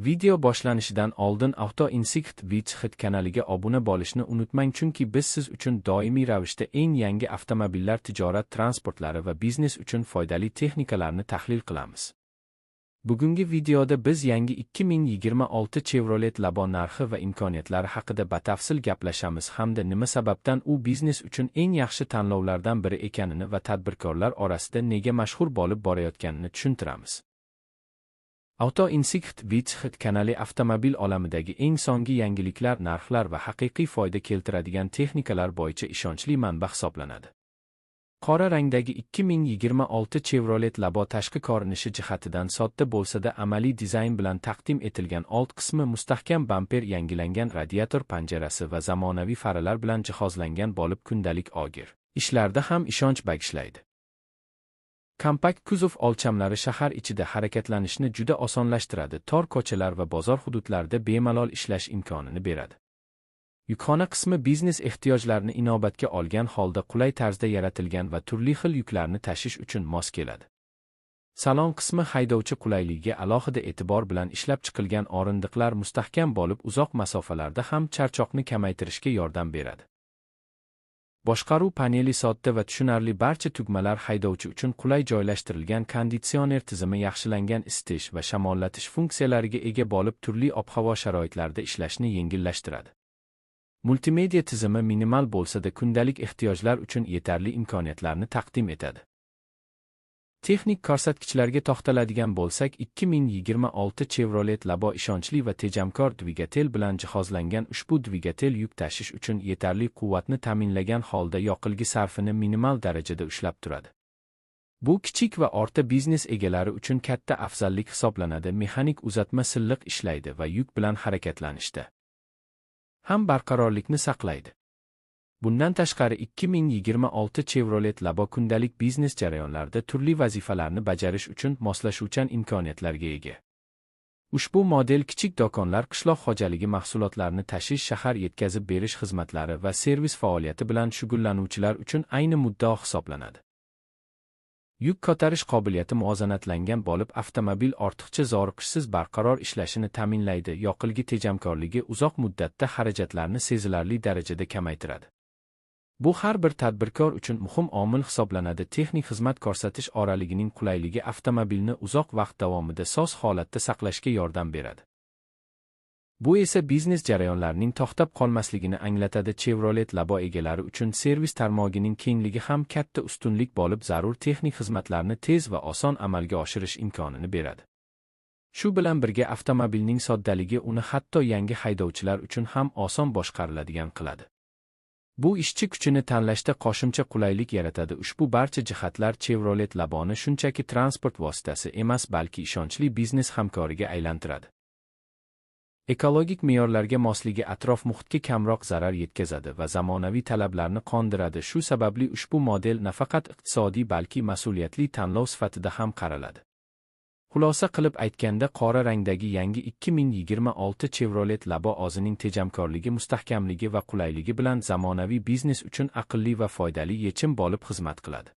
Video boshlanishidan oldin Auto Insight Widget kanaliga obuna bo'lishni unutmang, chunki biz siz uchun doimiy ravishda eng yangi avtomobillar, tijorat transportlari va biznes uchun foydali texnikalarni tahlil qilamiz. Bugungi videoda biz yangi 2026 Chevrolet Labo narxi va imkoniyatlari haqida batafsil gaplashamiz hamda nima sababdan u biznes uchun eng yaxshi tanlovlardan biri ekanini va tadbirkorlar orasida nega mashhur bo'lib borayotganini tushuntiramiz. Auto Insight Widget kanali avtomobil olamidagi eng so'nggi yangiliklar, narxlar va haqiqiy foyda keltiradigan texnikalar bo'yicha ishonchli manba hisoblanadi. Qora rangdagi 2026 Chevrolet Labo tashqi ko'rinishi jihatidan sodda bo'lsa-da, amaliy dizayn bilan taqdim etilgan. Old qismi mustahkam bamper, yangilangan radiator panjarasi va zamonaviy faralar bilan jihozlangan bo'lib, kundalik og'ir ishlarda ham ishonch bag'ishlaydi. Kompakt kuzov o'lchamlari shahar ichida harakatlanishni juda osonlashtiradi, tor ko'chalar va bozor hududlarida bemalol ishlash imkonini beradi. Yukxona qismi biznes ehtiyojlarini inobatga olgan holda qulay tarzda yaratilgan va turli xil yuklarni tashish uchun mos keladi. Salon qismi haydovchi qulayligiga alohida e'tibor bilan ishlab chiqilgan. O'rindiqlar mustahkam bo'lib, uzoq masofalarda ham charchoqni kamaytirishga yordam beradi. Boshqaruv paneli sodda va tushunarli, barcha tugmalar haydovchi uchun qulay joylashtirilgan. Konditsioner tizimi yaxshilangan isitish va shamollatish funksiyalariga ega bo'lib, turli ob-havo sharoitlarida ishlashni yengillashtiradi. Multimedia tizimi minimal bo'lsa-da, kundalik ehtiyojlar uchun yetarli imkoniyatlarni taqdim etadi. Texnik ko'rsatkichlarga to'xtaladigan bo'lsak, 2026 Chevrolet Labo ishonchli va tejamkor dvigatel bilan jihozlangan. Ushbu dvigatel yuk tashish uchun yetarli quvvatni ta'minlagan holda yoqilg'i sarfini minimal darajada ushlab turadi. Bu kichik va o'rta biznes egalari uchun katta afzallik hisoblanadi. Mexanik uzatma silliq ishlaydi va yuk bilan harakatlanishda ham barqarorlikni saqlaydi. Bundan tashqari, 2026 Chevrolet Labo kundalik biznes jarayonlarida turli vazifalarni bajarish uchun moslashuvchan imkoniyatlarga ega. Ushbu model kichik do'konlar, qishloq xo'jaligi mahsulotlarini tashish, shahar yetkazib berish xizmatlari va servis faoliyati bilan shug'ullanuvchilar uchun ayni muddao hisoblanadi. Yuk ko'tarish qobiliyati muvozanatlangan bo'lib, avtomobil ortiqcha zoriqishsiz barqaror ishlashini ta'minlaydi. Yoqilg'i tejamkorligi uzoq muddatda xarajatlarni sezilarli darajada kamaytiradi. Bu har bir tadbirkor uchun muhim omil hisoblanadi. Texnik xizmat ko'rsatish oraligining qulayligi avtomobilni uzoq vaqt davomida soz holatda saqlashga yordam beradi. Bu esa biznes jarayonlarining to'xtab qolmasligini anglatadi. Chevrolet Labo egalari uchun servis tarmog'ining kengligi ham katta ustunlik bo'lib, zarur texnik xizmatlarni tez va oson amalga oshirish imkonini beradi. Shu bilan birga, avtomobilning soddaligi uni hatto yangi haydovchilar uchun ham oson boshqariladigan qiladi. Bu ishchi kuchini tanlashda qo'shimcha qulaylik yaratadi. Ushbu barcha jihatlar Chevrolet Laboni shunchaki transport vositasi emas, balki ishonchli biznes hamkoriga aylantiradi. Ekologik me'yorlarga mosligi atrof muhitga kamroq zarar yetkazadi va zamonaviy talablarni qondiradi. Shu sababli ushbu model nafaqat iqtisodiy, balki mas'uliyatli tanlov sifatida ham qaraladi. Xulosa qilib aytganda, qora rangdagi yangi 2026 Chevrolet Labo o'zining tejamkorligi, mustahkamligi va qulayligi bilan zamonaviy biznes uchun aqlli va foydali yechim bo'lib xizmat qiladi.